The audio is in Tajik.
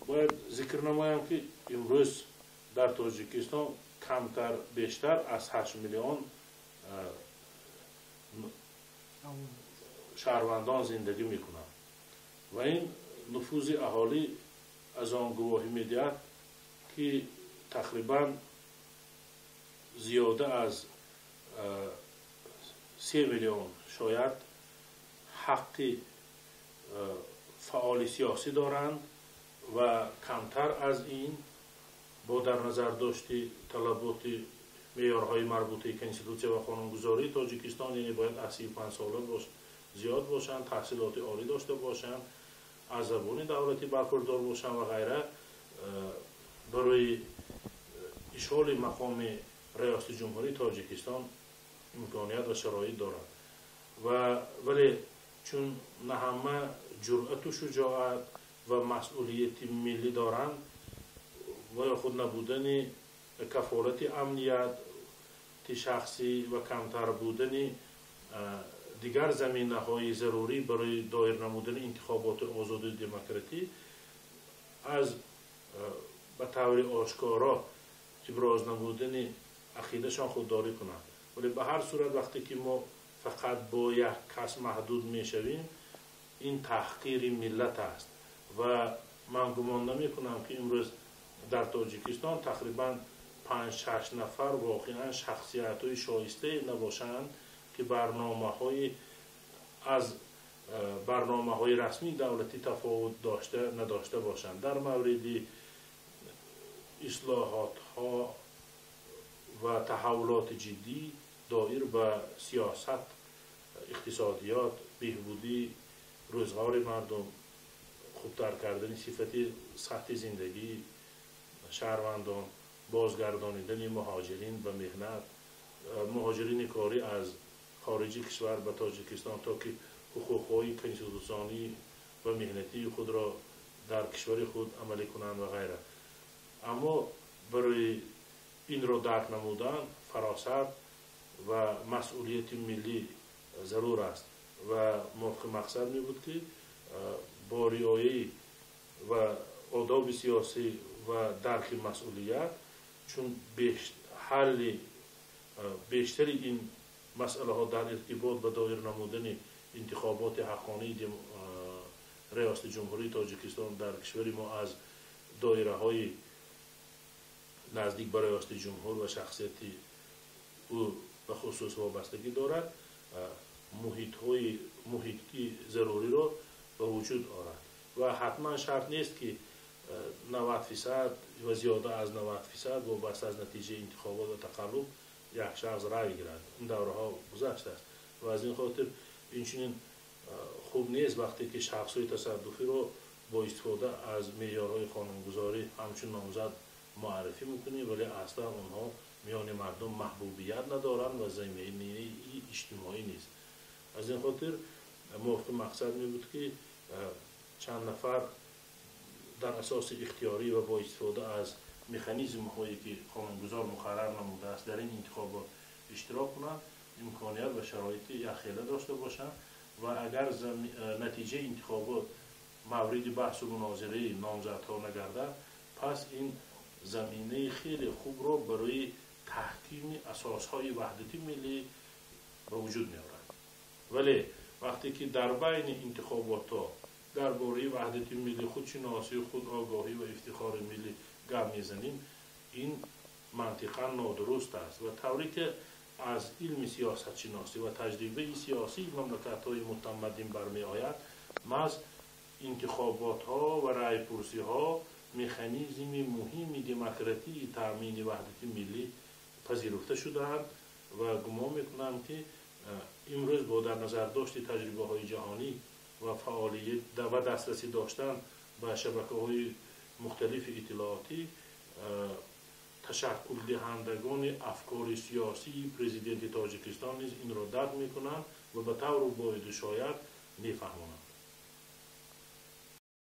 Бояд зикр намоям, ки имрӯз дар Тоҷикистон камтар бештар аз 8 миллион шаҳрвандон зиндагӣ мекунанд ва ин нуфузи аҳолӣ аз он гувоҳӣ медиҳад, ки тақрибан зиёда аз 3 миллион шояд ҳаққи фаъоли сиёсӣ доранд ва камтар аз ин бо дар назар дошти талаботи меъёрҳои марбутаи конститутсия ва қонунгузории Тоҷикистон, яъне бояд аз 35 сола зиёд бошанд, таҳсилоти олӣ дошта бошанд, аз забони давлатӣ бархурдор бошанд ва ғайра, барои ишғоли мақоми раёсати Ҷумҳурии Тоҷикистон имконият ва шароит дорад. Ва вале чун на ҳама ҷуръату шуҷоат ва масъулияти миллӣ доранд ва ё худ набудани кафолати амнияти шахсӣ ва камтар будани дигар заминаҳои зарурӣ барои доир намудани интихоботи озоду демократӣ, аз ба таври ошкоро иброз намудани ақидашон худдорӣ кунанд. Вале ба ҳар сурат вақте ки мо фақат бо як кас маҳдуд мешавем, ин таҳқири миллат аст ва ман гумон намекунам, ки имрӯз дар Тоҷикистон тақрибан 5-6 нафар воқеан шахсиятҳои шоистае набошанд, ки барномаҳои аз барномаҳои расмии давлатӣ тафовут дошта надошта бошанд. Дар мавриди ислоҳотҳо ва таҳаввулоти ҷиддӣ доир ба сиёсат, иқтисодиёт, беҳбудии рӯзғори мардум, хубтар кардани сифати сатҳи зиндагии шаҳрвандон, бозгардонидани муҳоҷирин ба меҳнат, муҳоҷирини корӣ аз хориҷи кишвар ба Тоҷикистон, то ки ҳуқуқҳои конститутсионӣ ва меҳнатии худро дар кишвари худ амалӣ кунанд ва ғайра. Аммо барои инро дарк намудан фаросат ва масъулияти миллӣ зарур аст ва мувофиқи мақсад мебуд, ки бо риояи ва одоби сиёсӣ ва дарки масъулият, чун ҳалли бештари ин масъалаҳо дар иртибот ба доир намудани интихоботи ҳаққонии раёсати Ҷумҳурии Тоҷикистон дар кишвари мо аз доираҳои наздик ба раёсати ҷумҳур ва шахсияти ӯ ба хусус вобастагӣ дорад, муҳити заруриро ба вуҷуд орад. Ва ҳатман шарт нест, ки 90% ва зиёда аз 90% вобаста аз натиҷаи интихобот ва тақаллуб як шахс рай гирад. Ин давраҳо гузаштааст ва аз ин хотир инчунин хуб нест, вақте ки шахсҳои тасаддуфиро бо истифода аз меъёрҳои қонунгузорӣ ҳамчун номзад муаррифӣ мекунӣ, вале аслан онҳо миёни мардум маҳбубият надоранд ва заминаи иҷтимоӣ нест. Аз ин хотир мувофиқи мақсад мебуд, ки чанд нафар дар асоси ихтиёрӣ ва бо истифода аз механизмҳое, ки қонунгузор муқаррар намудааст, дар ин интихобот иштирок кунанд, имконият ва шароити якхела дошта бошанд ва агар натиҷаи интихобот мавриди баҳсу мунозираи номзадҳо нагардад, пас ин заминаи хеле хубро барои таҳкими асосҳои ваҳдати миллӣ ба вуҷуд меорад. Вале вақте ки дар байни интихоботҳо дар бораи ваҳдати миллӣ, худшиносӣ, худогоҳӣ ва ифтихори миллӣ гап мезанем, ин мантиқан нодуруст аст ва тавре ки аз илми сиёсатшиносӣ ва таҷрибаи сиёсии мамлакатҳои мутамаддин бармеояд, маҳз интихоботҳо ва раъйпурсиҳо механизми муҳими демократии таъмини ваҳдати миллӣ пазируфта шудаанд ва гумон мекунам, ки имрӯз бо дар назар дошти таҷрибаҳои ҷаҳонӣ ва фаъолият ва дастрасӣ доштан ба шабакаҳои мухталифи иттилоотӣ, ташаккулдиҳандагони афкори сиёсии президенти Тоҷикистон низ инро дарк мекунанд ва ба тавру боиду шояд мефаҳмонанд.